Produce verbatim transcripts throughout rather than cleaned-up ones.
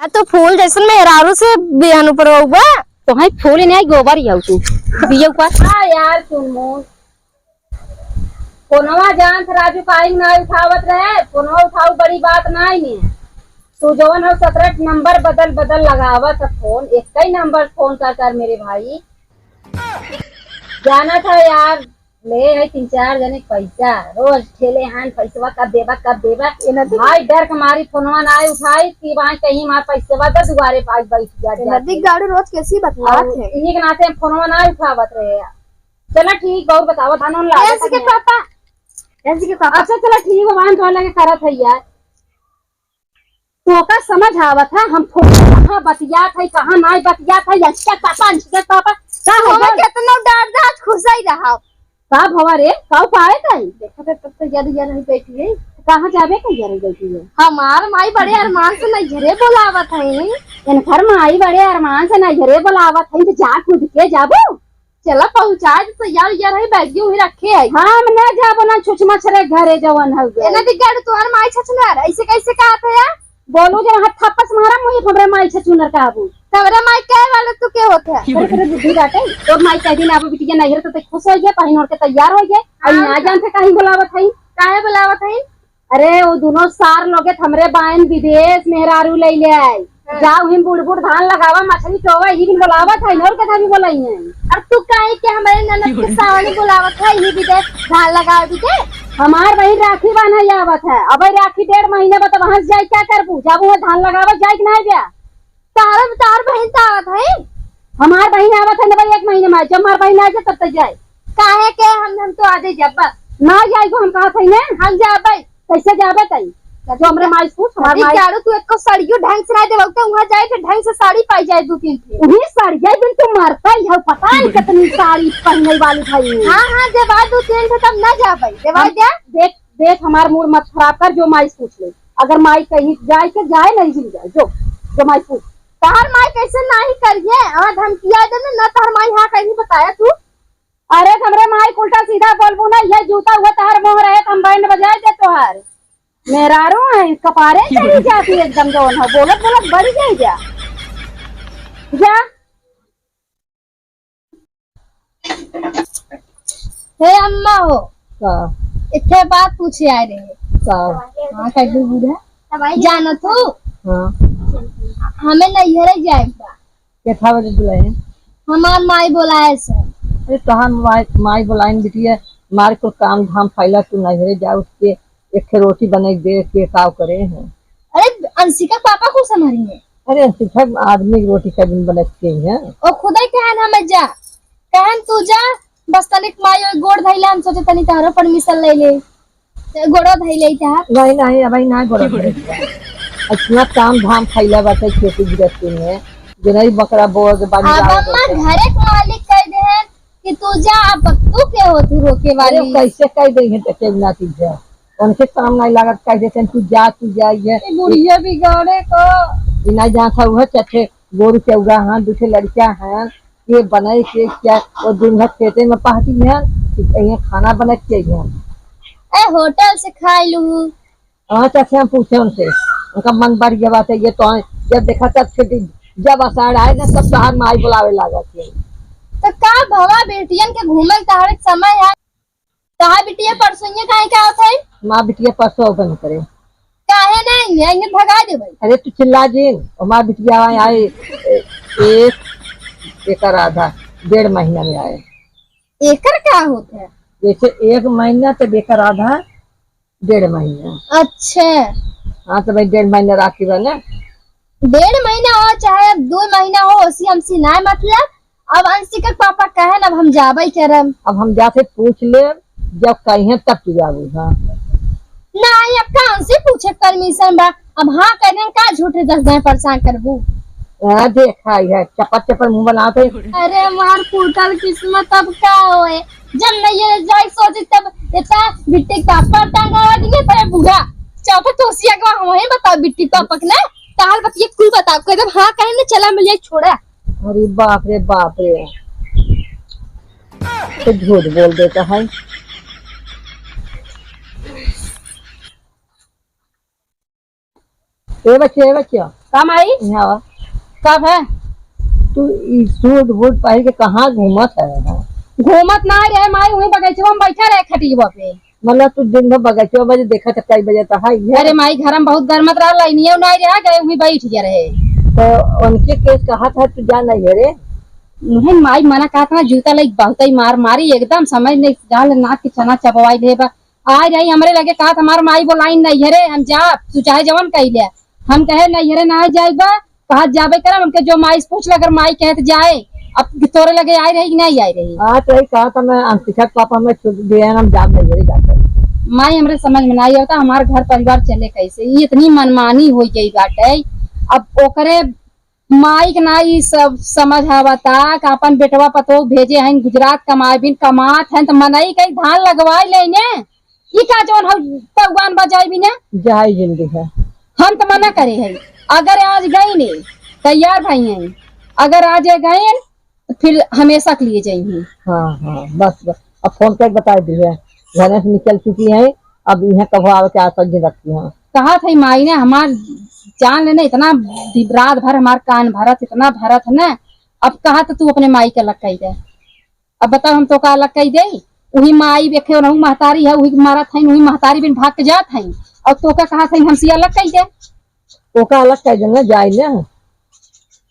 आ, तू फूल जैसन मेहरारू से बियान ऊपर हुआ। तो है फूल नहीं, गोबर ही हऊ तू। बिया ऊपर। हाँ यार, सुन मोर। फोनवा जानत राजू काहे ना उठावत रहे, फोनवा उठाऊ बड़ी बात नाई ने। तू जवन हो सतरह नंबर बदल बदल लगावत है फोन, एक ही नंबर फोन कर कर मेरे भाई। जाना था यार, ले है तीन चार जने पैसा, रोज ठेले हान पैसवा कब देबा, कब देबा। ए नदी। भाई डर के मारी फोनवा ना उठाई कि भाई कहीं हमार पैसवा तो दुआरे पाई बैठ जा, ए जाके। नदी गाड़ी रोज कैसी बतलात और है। इन्हीं के नाते हम फोनवा ना उठावत रहे। चला ठीक, और बताओ, धान उन लागत प्रियांशी के है। पापा, प्रियांशी के पापा। अच्छा चला ठीक बा, हम तोहर लगे करत है यार। तोका समझ आवत है, हम फोन कहाँ बतियात है, कहाँ नाई बतियात है, अंशिका के पापा, अंशिका के पापा, का है हमें बोल? कितना डांट दे, आज खुश ही रहा। का भवा रे, का पाए कहीं? देखा तो तब तो यार, यार नहीं बैठी है। कहाँ जाबे का यार बैठी है? हमार माई बड़े अरमान से नैहरे बोलावत है। इनकर माई बड़े अरमान से नैहरे बोलावत है, तो जा कूद के जाबो। चला पहुँचाए दे, तैयार उइयार है, बैगियो वहीं रखे है। हम ना जाबो ना छुछ मछरे घरे जवन हउवे। ए नदी गाड़ी तोहर माई छछुनर, ऐसे कैसे कहत है यार? बोलू जे वहाँ थप्पस मारा मुँह हमरे माई छछुनर कहबू। तोहरे माई कहे वाले तू के होत है? तोरे, तोरे बुद्धि बाटे, तोर माई कह दिन आबो बिटिया नैहर तो ते खुश हो गया, पहिन ओढ़ के तैयार हो गया। और हाँ। ना जानते कहीं बुलावत है। काहे बुलावत है? अरे, वो दोनों सार लोगे त हमरे बाइन विदेश मेहरारू ले ले आई। हाँ। जाओ हिम बुड़ बुड़ धान लगावा, मछली टोवा, ही बिन बोलावत है, और कथा भी बोलाई है। अब तू काहे के हमारे ननद के सावनी बोलावत है, ही विदेश धान लगावे के? हमार बहिन राखी बान्हे आवत है, अब राखी डेढ़ महीने बाद वहां से जाए क्या करबू? जाबू वहाँ धान लगावा जाए कि नहीं बा? तारा, तार बहिन त आवत है। हमार बहिन आवत है ना भाई, एक महीने में, जब हमार बहिन आ जाए तब तक जाए। काहे के हम, हम तो आजे जब ना जाए को हम कहा थे ना। हम जाबे। कैसे जाबे तई? जो हमरे माई से पूछ, हमार अरे माई। जाड़ू तू एको साड़ियो ढंग से ना देबो, तो वहाँ जाए तो ढंग से साड़ी पाई जाए दो तीन ठे। उही साड़ी जाए बिन तू मरता ही है, पता नहीं कितनी साड़ी पहनने वाली भाई। हाँ, हाँ, जब आ दो तीन ठे तब ना जाबे, जब आ हम जा। देख, देख, हमार मूड मत खराब कर, जो माई से पूछ ले। अगर माई कहीं जाए के जाए, नहीं भी जाए, जो, जो माई पूछ। तहर माई कैसे नाही करिए? हाँ, धमकिया दे ना, ना तहर माई हाँ कहीं बताया तू। अरे, हमरे माई के उल्टा सीधा बोलबू ना, ये जूता हुआ तहर मोह रहे, तो हम बैंड बजाए दे तोहार। मेहरारू है, कपारे चढ़ी जाती एकदम, जौन हो, बोलत बोलत बढ़ जाए जा। जा। हे अम्मा हो, का? एक ठे बात पूछे आए रहे। का? हाँ, कैसे बूढ़ा? जानत हो? हाँ। हमें नैहरे जाए बा। केथा बजे बुलाए? हमार माई बोलाए से। अरे, तोहार माई, माई बोलाइन बिटिया, मार को काम धाम फैला, तू नैहरे जा, उठ के एक ठे रोटी बने दे के काव करे हैं। अरे, अंशिका पापा को संभारी है। अरे, अंशिका आदमी की रोटी का दिन बनत के हैं। ओ खुदा कहन हमें जा, कहन तू जा, बस तनिक माई ओई गोड़ धइले, हम सोचे तनी तहरो परमिशन ले ले। ते गोड़ो धइले तहार। नहीं, नहीं, अबही ना गोड़ो धइले। इतना काम धाम फैला बाटे खेती गृहस्थी में, जो नहीं बकरा बोर के बानी अब गावे अम्मा बोलते। घरे के मालिक कह दे हैं कि तू जा, अब तू के हो तू रोके अरे, वाली? कैसे कह दे हैं तो के ना चीज है। उनके काम नहीं लागत, कह देते हैं, "तू जा, तू जा, ये।" ये बुढ़िया बिगाड़े को। ये नहीं जानता हुआ, चाहे गोरू के उगा हैं, दूसरे लड़कियां हैं, ये बनाई के क्या, वो दिन भर खेते में पहती हैं, कि कहीं खाना बना के हैं। ए, होटल से खाई लू। हाँ, तो हम पूछे उनसे, उनका मन बढ़ गया बात है, ये तो आए, जब देखा तब छुट्टी, जब आषाढ़ आए ना, तब तोहार माई बुलावे लागत है। तो का भवा बेटियन के घूमल तहार समय है? कहा बिटिया परसोइया काहे का होत है? माँ बिटिया परसों अउबे न करे। काहे नहीं? यहीं भगा दे भाई। अरे तू चिल्ला जिन, ओ माँ बिटिया आए, आए, ए-, एक, एकर आधा, डेढ़ महीना में आए। एकर का होत है? जैसे एक महीना तो एकर आधा, डेढ़ महीना। अच्छा। हाँ तो भाई डेढ़ महीना राखी बा ना। डेढ़ महीना हो चाहे अब दो महीना हो, उसी हमसे ना मतलब। अब अंशिका के पापा कहे ना, अब हम जाबे करब। अब हम जाके पूछ लेब, जब कहिए तब तू जाबू। हाँ। नहीं, अब कहाँ से पूछे परमिशन बा? अब हाँ कह दें, का झूठे दस दाएं परेशान करबू? हाँ, देखा है, चपर चपर मुंह बनाते। अरे मार फूटल किस्मत, अब का होए? जब नहीं ये जाए सोचे तब इतना बिट्टी का पर टांगा दिए, पर बूढ़ा चौथा तोसी अगवा हम ही बताओ बिट्टी का पकना। ताल बतिए कुल बताओ, कह जब हाँ कहे ना चला मिल जाए छोड़ा। अरे बाप रे, बाप रे, तो झूठ बोल देता है। ए बच्चे, ए बच्चे। का माई? यहाँ आवा। का भा? तू ई सूट बूट पहिर के कहाँ घूमत है? घूमत ना रहे माई, वहीं बगीचवा में बैठा रहे खटियवा पे। मतलब तू दिन भर बगीचवा में देखत है, कई बजे तक है ये? अरे माई, घर में बहुत गरमत रहा, लाइनिया ना रहा, गए वहीं बैठ गया रहे। तो उनके केस कहा था तू जा नहीं है रे? नहीं माई, मना कहा था ना, जूता लई बहुत ही मार मारी, एकदम समझ नहीं, जाल नाक के चना चबवाई ले बा। आ जाई हमरे लगे, कहत हमार माई बोलाइन नैहरे, हम जाब, तू चाहे जवन कहि ले। हम कहे नैहरे ना जाइबा, कहत जाबे करब, हमके जो माई से पूछ ले, अगर माई कहे त जाए। अब तोरे लगे आए रही कि नहीं आए रही? हाँ, तो यही कहा था मैं, अंशिका के पापा हमें छुट्टी दिए हैं, हम जाब नैहरे जाते हैं। माई हमरे समझ में नहीं आवता, हमार घर परिवार चले कैसे? ये इतनी मनमानी हो गई बाटे। अब ओकरे माई के ना ई सब समझ आवता कि अपन बेटवा पतोह भेजे हैं गुजरात कमाए बिन, कमात हैं त मनई कई धान लगवाई लेने। ई का जौन हौ तौआन बजाई बिने? जाई जिंदगी है। हम त मना करे हैं, अगर आज गई ने तैयार भई हैं, अगर आज गए तो फिर हमेशा के लिए जाई हैं। हाँ, हाँ, बस, बस। अब फोन करके बताइ दिहे, घरे से निकल चुकी हैं, अब इहाँ कभो आवे के आशा नहीं रखती हैं। कहा था माई ने, हमार जान लेने इतना दि-, रात भर हमार कान भरत, इतना भरत है ना, अब कहा तो तू अपने माई के अलग कहि दे। अब बताओ, हम तोका अलग कहि दे? उही माई बेखे, उनहु महतारी है, उही मारत हैं, उही महतारी बिन भाग के जात हैं, और तोका कहा था हमसे अलग कहि दे? ओका अलग कर देना, जाए ना।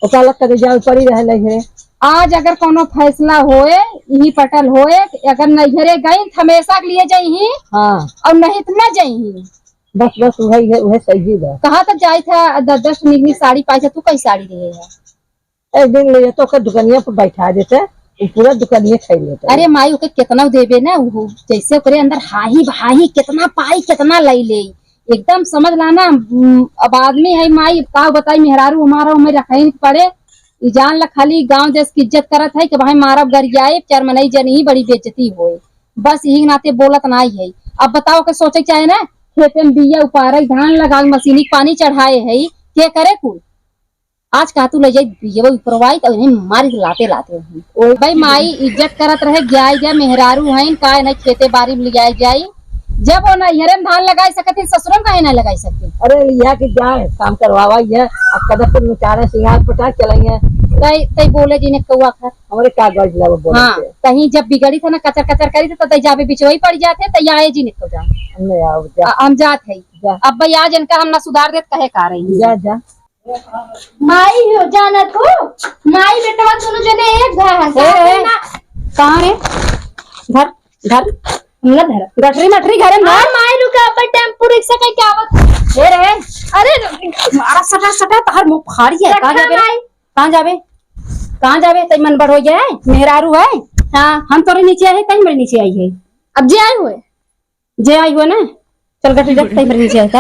ओका अलग कर दे, जाए, पड़ी रहे नैहरे। आज अगर कोनो फैसला होए, इही पटल होए, अगर नैहरे गई, हमेशा के लिए जाई ही। हाँ। और नहीं तो ना जाई ही। बस, बस, वही है, वही सही बा। कहा तो जाए था, दस दस निक निक साड़ी पाई था, तू कई साड़ी रहे है? एक दिन ले तो ओकर दुकनिया पर बैठा देते, वो पूरा दुकनिया खाई लेते। अरे माई, ओके कितना देबे ना, वो जैसे ओकरे अंदर हाही बहाही कितना पाई, कितना लई ले, एकदम समझ ला ना। उम, अब आदमी है माई, अब का बताई, मेहरारू हमारा ओमे रखइन के पड़े। ई जान ला खाली गाँव जस की इज्जत करत है कि भाई मारब गरियाए, चार मनई जनी ही बड़ी बेइज्जती होए, बस यही नाते बोलत नाई है। अब बताओ के सोचे के चाहे ना, खेते में बिया उपारे, धान लगावे, मशीनी पानी चढ़ाए है, के करे कुल? आज का तू ले जाई बियवा उपरवाई त उन्हें मारी लाते लाते हैं। ओ भाई माई इज्जत करत रहे, जाए जा मेहरारू हैं, काहे नहीं खेते बारी में लियाए जाई। जब वो नैहरे में धान लगाई सकत है, ससुरे में काहे नहीं लगाई सकते? अरे लिया के जाए, काम करवावा ही है, अब कदम पे निकाले सिंगार पटार चलेंगे। तई, तई बोले जी ने कौआ खा। हमरे का गज ला वो बोले हाँ, के। कहीं जब बिगड़ी था ना, कचर कचर करी था, तो तई जाबे बिचवई पड़ जाते, तई आए जी ने को जा। हमने आओ जा। आ, हम जात है। जा। अब भाई आज इनका हम ना सुधार देत, कहे का रही। जा, जा। माई हो जाना तू, माई बेटवा दोनों जने एक भाई हन। ए, ए, ना। कहाँ रे? धर, धर। हम ना धर। गठरी मठरी घरे में हाँ, धर। माई रुका, अब टेम्पू रिक्शा कहीं क्या आवत? ए रे। अरे, मारा सटा सटा, तहर मुंह फाड़ी है। रखा कहाँ जाबे? माई। कहाँ जाबे? कहाँ जाबे? तई मन बड़ हो गया है? मेहरारू है? हाँ। हम तोरे नीचे आए हैं, तई मेरे नीचे आई है। अब जे आए हुए। जे आई हुआ ना, चल गटरी रख, तई मेरे नीचे आता।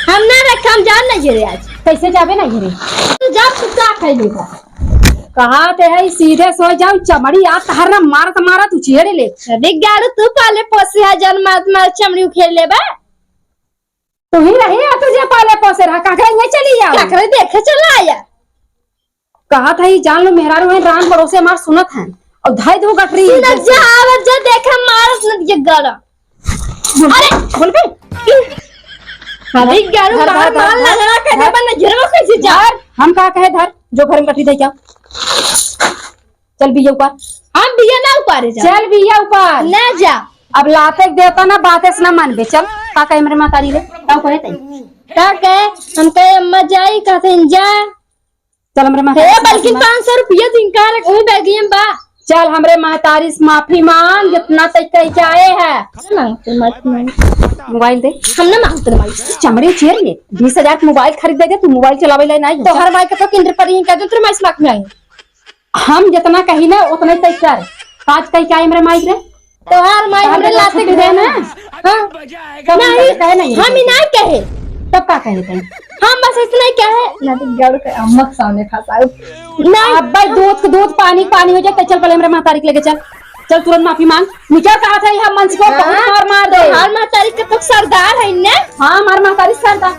हम ना रख, हम जान नहीं घरे आज। कैसे जाबे ना घरे? तू जा, तू का खाई लेगा? कहा ते है सीधे सो जाओ, चमड़ी आ तहर ना मारत मारत उचेड़ ले। अरे गाड़ू, तू पाले पोसे है, जन मारत मारत चमड़ी उखेड़ लेबा। तू ही रही है, तुझे पाले पोसे रहा, काकरे ये चली जाओ। काकरे देखे चला आया। कहा था, ई जान लो, मेहरारू हैं, रान पड़ोसे हमार सुनत हैं। और धाई दो गटरी सुनत जैसे। जा, आवत जा, देखा मारत न ये गला। बोल, अरे! बोल बे। अरे, ग्यारह धर, बार धर, मार धर, लगड़ा के धर। बन घेरवा कैसे जा? धर, हम का कहे धर, जो घर में गटरी दे क्या? चल बिया ऊपर। हम बिया ना उपारे जा। चल बिया ऊपर। ना जा। अब लाते देता ना, बातें से ना मानबे। चल, का कहे मेरे महतारी रे? का कहे तई? का कहे? हम कहे अम्मा जाई, कहते हैं जा। चल हमरे हे, महतारी से बल्कि माफी मांग। पाँच सौ रुपया दिन का रख, वही बैगिया में बा। चल हमरे महतारी से माफी मांग, जितना तक कह के आए है। ना मांगते, माफी मांग। मोबाइल दे। हम ना मांगते माई। चमड़े चेर ले, बीस हजार के मोबाइल खरीद देगे, तू मोबाइल चलावे ला नहीं। तोहर माई के तो किंडर पर ही कर दे, तेरे माई से माफी मांग। हम जितना कही ना, उतना ही तय कर। आज कह के आए हमरे माई रे। तोहार माई तोहार हमरे बेटा लाते छुट्टी घरे रहे ना। ना। हाँ। तब हम नहीं, कहे नहीं हम ही थे। नहीं कहे। तब का कहे थे? हम बस इतना ही कहे। ना तो गड़ के अम्मा के सामने फंसाओ। नहीं। अब भाई दूध के दूध, पानी के पानी हो जाए, तो चल पहले हमरे महतारी के लेके चल। चल तुरंत माफी मांग। निकल कहा था, हम मन से को बहुत हाँ, मार दे। तोहार महतारी के तो सरदार है ना। हाँ, हमार महतारी सरदार।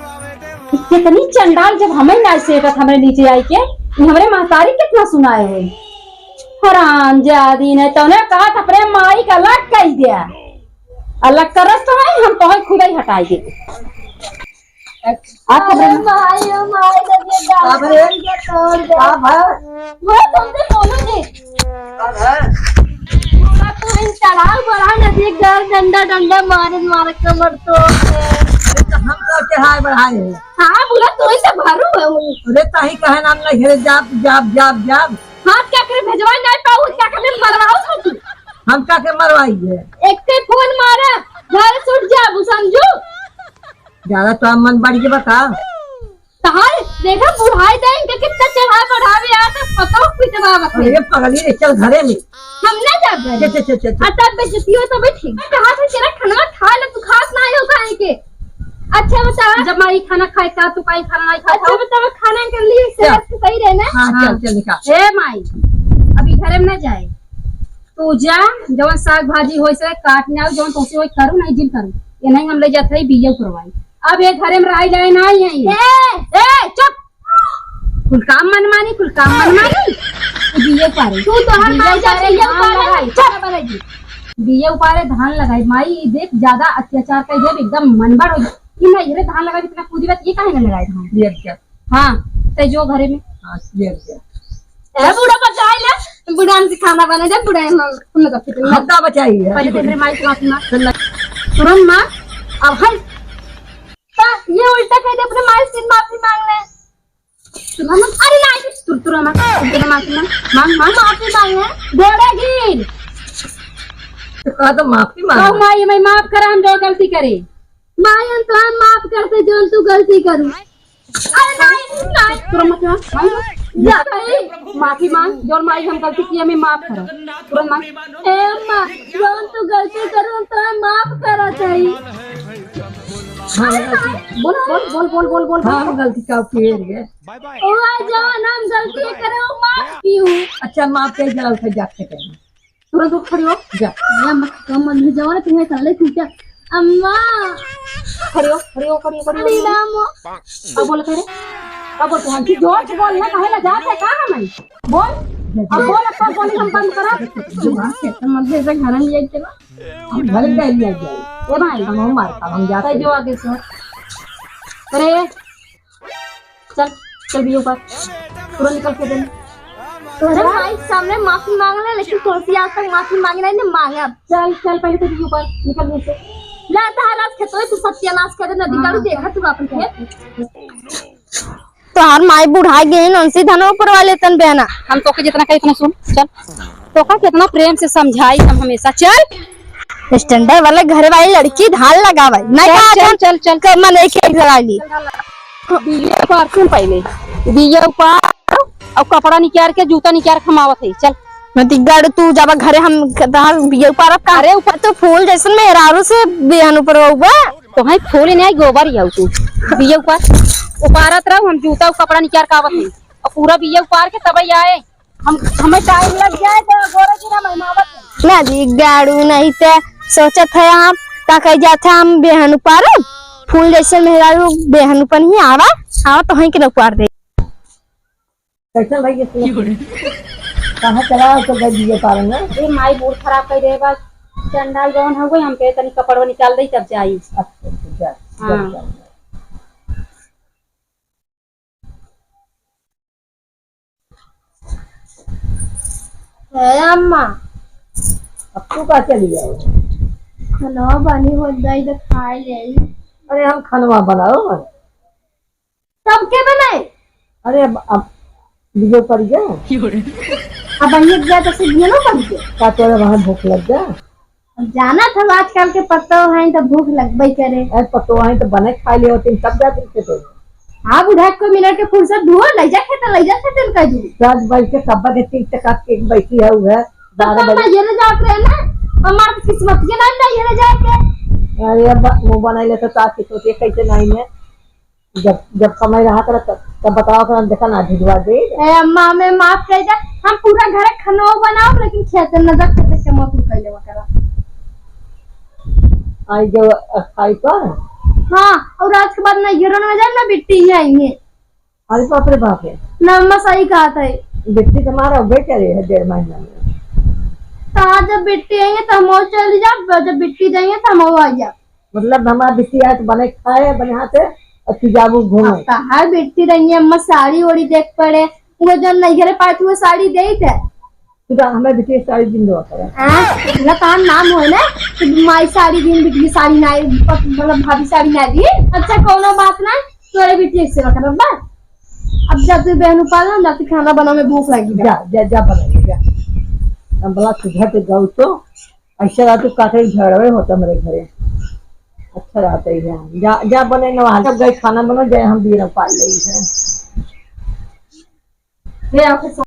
कितनी चंडाल, जब हमें ना सेकत हमरे नीचे आई के, ये हमरे महतारी कितना सुनाए हुए। हरामजादी ने तौने कहा था अपने माई का अलग कह दिया। अलग करस तो है, हम तोहे खुद ही हटाई दे। अरे माई, ओ माई, नदिया का डाल भरे? के तोड़ दे। का भर? वो तुमसे बोलो जी। का भर? पूरा तू इन चढ़ाव बढ़ा, नदिया का डंडा, डंडा मारे, मारे कमर तोड़ दे। अरे तो हम तो चढ़ाए बढ़ाए हैं। हाँ, पूरा तू ही तो भरू है वो। अरे ताही कहे नाम नहीं घरे जाब, जाब, जाब, जाब। हाथ क्या करे भेजवा नहीं पाऊ, क्या करे मरवाओ तू? हम का के मरवाई है? एक के फोन मारा, घर से उठ जाबू, समझू? ज्यादा तो हम मन बढ़ के बता। तहार देखा बुढ़ाई दे इनके कितना चढ़ा बढ़ावे आ तो पतो पिटवा बते। अरे पगली रे, चल घरे में। हम ना जाब घरे। चल, चल, चल, चल, चल। आ तब बेइज्जती हो तो भी ठीक। कहा था तेरा खाना खा ले, तू खास ना हो काहे के? अच्छा बता। जब माई खाना खाए का, तू काहे खाना नहीं खाता? अच्छा बता, खाना कर लिए, चल। सेहत के सही रहे ना? हाँ, चल, हाँ। चल निकाल। ए माई, अभी घरे में ना जाए। तू जा, जवन साग भाजी होई से काट ले आओ, जवन तोसे होई करू, नहीं जिन करू। ये नहीं हम ले जात हई बिया करवाई। अब ये घरे में रही जाए ना आई है। ए, ए, चुप। कुल काम मनमानी, कुल काम मनमानी। तू बिया पारे। तू तो हर बिया माई जा पारे, बिया धान पारे। लगाई। चुप। बिया पारे धान लगाई। माई, देख, ज्यादा अत्याचार कर दे, एकदम मनबढ़ हो जाए। कि नहीं, रे धान लगाई, इतना कूदी बात, ये काहे ना लगाए धान? ये क्या? हाँ, ते जो घरे में। हाँ, ये, ये। ए, बूढ़ा बचाई ले, बूढ़ा से खाना बना दे, बूढ़ा हम, हम लोग कितने हम का बचाई है? पहले तो मेरे माई को माफी मांग। चल ना। तुरंत मांग, अब हम, ता, ये उल्टा कह दे, अपने माई से माफी मांग ले। तुरंत, अरे नहीं, तुर-, तुरंत मांग, तुरंत माफी मांग, मांग, मांग, माफी मांग ले, गोड़ा गिर। तो कहा तो माफी मांग। कहो, माई, मैं माफ करा, हम जो गलती करे। माई, हम तो हम माफ करते, जो तू गलती करू। अरे नहीं, नहीं। तुरंत मत मार, मार। या, अरे। माफी मांग, जौन माई हम गलती किए, हमें माफ करो। तुरंत मांग। ए अम्मा, जौन तू गलती करो, तो हम माफ करा चाही। हाँ, बोल, बोल, बोल। हाँ, हम गलती का किए रे। ओ, जौन हम गलती करे, वो माफ की हूँ। अच्छा, माफ कर जरा उठे जाके कहीं। तुरंत उठ खड़ी हो। जा। ये मत कम मत भेजाओ ना, तुम्हें कर ले, ठीक है? अम्मा। खड़ी हो, खड़ी हो, खड़ी हो, खड़ी हो। अरे राम। अब बोल, करे। अब बोल, तू हमसे जोर से बोल ना, काहे लजात है, का हमन? बोल। अब बोल, अब कौन बोली हम बंद करा? जुबान से तो मत भेजा, घर में जाके ना। हम घर में जाए, जाए। ए भाई। हम, हम मार, हम जाते। जो आगे से। अरे, चल, चल बिया उपार। पूरा निकल के दे। तोहरे माई के सामने माफी मांग ले, लेकिन तोहसे आज तक माफी मांगे नहीं, ने मांगे अब। चल, चल, पहले तो बिया उपार, निकल यहाँ से। ला, तहार आज खेतों तू सत्यानाश कर दे, नदी हाँ, कालू हाँ, देखा तू अपन खेत। तोहार माई बुढ़ा गई, नंसी धन ऊपर वाले तन बहना। हम तोके जितना कही उतना सुन, चल। तोका कितना प्रेम से समझाई हम हमेशा, चल। स्टैंडर्ड वाले घर वाली लड़की धान लगावे, नहीं चल, कहा चल, था? चल, चल। क-, मने के लगा ली। बिया उपार सुन पहले, बिया उपार और कपड़ा निकाल के, जूता निकाल के हम आवत है, चल। नती गड़ तू जब घरे हम क-, तहार बिया उपारब का? अरे ऊपर तो फूल जैसन मेहरारू से बिहन ऊपर होबा। तो है फूल नहीं, गोबर ही आऊ तू। बिया उपार, उपारत रहो, हम जूता और कपड़ा निकाल के आवत है और पूरा बिया उपार के तब आए। हम, हमें टाइम लग जाए तो गोरे की ना महिमावत है। ना जी, गाड़ू नहीं ते सोचत है हम, का कह जात है हम बेहन उपारब, फूल जैसे मेहरारू बेहन ऊपर ही आवा, आवा तो हैं कि ना उपार दे। कैसे भाई ये क्यों रे? कहाँ चला तो गए दिए पारन ना? ए माई मूड खराब कर दे बस, चंडाल जौन हो गई, हम कहे तनी कपड़वा निकाल दे तब जाई। अच्छा, अच्छा, जा, हाँ। जा, जा। ए अम्मा। अब तू का चली जाओ? खाना बनी हो जाई तो खाए ले। अरे हम खानवा बनाओ। तब के बनाए? अरे अब, अब बिया पड़ गया। अब ये गया तो से बिया ना पड़ गया। का तोरे वहाँ भूख लग गया? अब जाना था आजकल के पतोह हैं तो भूख लगबे करे। अरे पतोह हैं तो बने खा ले होते तब जाते थे तो। हाँ बुढ़ा को मिनट के फुर्सत दुआ ले जा खेत ले जा खेत कर दू। दस बज के कब के टिक टक के बैठी है वो है। बारह बजे। ये ना जात रहे ना। हमार किस्मत के नाम ना ये ना जाके। अरे अब मुंह बनाई ले तो का किस्मत ये कैसे नहीं है? जब, जब समय रहा करा तब, तब बतावा करा, देखा ना भिजवा दे। ए अम्मा, हमें माफ कर दे, हम पूरा घर खाना बनाओ, लेकिन खेत न जा, खेत के मत कर लेवा करा। आई जो खाई पर? हाँ, और आज के बाद ना हीरो में जाए ना बिट्टी ही आई है। अरे बाप रे बाप रे। ना अम्मा सही कहा था। बिट्टी तो मारा बेटे रे है डेढ़ महीना में। तो आज जब बिट्टी आई है तो हम और चली जाब, जब बिट्टी जाइए तो हम और आ जाब। मतलब हमार बिटिया के बने खाए, बने हाथे, और तू जाबू घूमे। अब तहार बेटी रही है, अम्मा साड़ी ओड़ी देख पड़े, वो जौन नैहरे पाए थी, वो साड़ी देइत है। तू तो हमें बेटी साड़ी दिन दो करे। हाँ, इतना तान नाम होए ना, तो माई साड़ी दिन, बिटिया साड़ी ना, मतलब भाभी साड़ी ना दी। अच्छा, कोनो बात ना, तोरे बेटी से मतलब बा। अब जा तू बहन उपाल ना, जाती खाना बना, में भूख लगी बा। जा, जा, जा बना, जा। हम बोला सुबह के जाऊ तो, ऐसे रात को काटे झगड़े होता मेरे घरे। अच्छा रहता ही है। जा, जा बने ना, वहाँ सब गए खाना बनो, जाए हम बीरा पाल ले है। ले आओ।